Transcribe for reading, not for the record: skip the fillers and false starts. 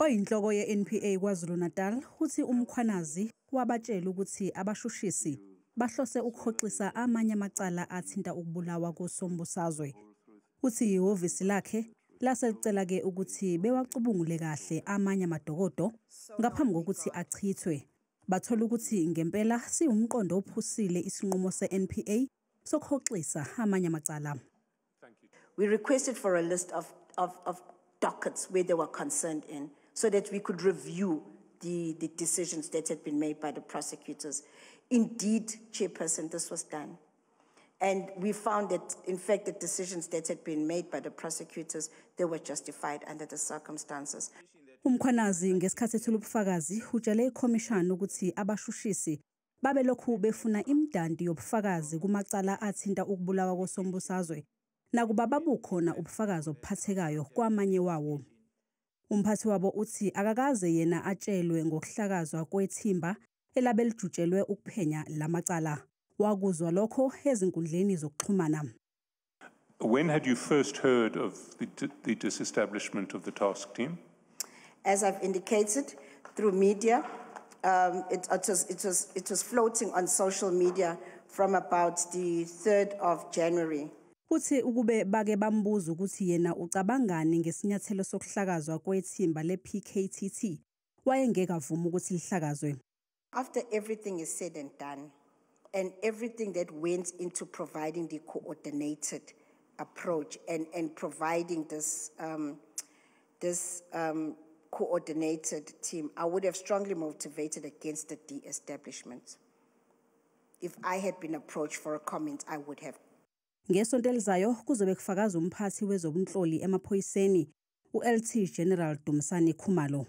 Oyinhloko ye-NPA KwaZulu-Natal uthi uMkhwanazi wabatshela ukuthi abashushisi bahlose ukuhoxisa amanye amacala athinta ukubulawa kosombusazwe. Uthi ihhovisi lakhe laselicela-ke ukuthi bewacubungule kahle amanye amadokodo ngaphambi kokuthi achithwe. Bathola ukuthi ngempela siwumqondo ophusile isinqumo se-NPA sokuhoxisa amanye amacala. We requested for a list of dockets where they were concerned in so that we could review the decisions that had been made by the prosecutors. Indeed, Chairperson, this was done. And we found that, in fact, the decisions that had been made by the prosecutors, they were justified under the circumstances. UMkhwanazi ngesikhathi ethula ubufakazi utshele ikhomishana ukuthi abashushisi babelokhu befuna imidanti yobufakazi kumacala athinta ukubulawa kosombusazwe nakuba babukhona ubufakazi obuphathekayo kwamanye wawo. Umphathi wabo uthi akakaze yena atshelwe ngokuhlakazwa kwethimba elabe lijutshelwe ukuphenya lamacala. Wakuzwa lokho ezinkundleni zokuxhumana. When had you first heard of the disestablishment of the task team? As I've indicated, through media, it was floating on social media from about the 3rd of January. Uthi ukube bake bambuza ukuthi yena ucabangani ngesinyathelo sokuhlakazwa kwethimba le-PKTT wayengeke avume ukuthi lihlakazwe. After everything is said and done, and everything that went into providing the coordinated approach and providing this coordinated team, I would have strongly motivated against the de-establishment. If I had been approached for a comment, I would have. Ngesonto elizayo kuzobe kufakaza umphathi wezobunhloli emaphoyiseni uLt General Dumisani Khumalo.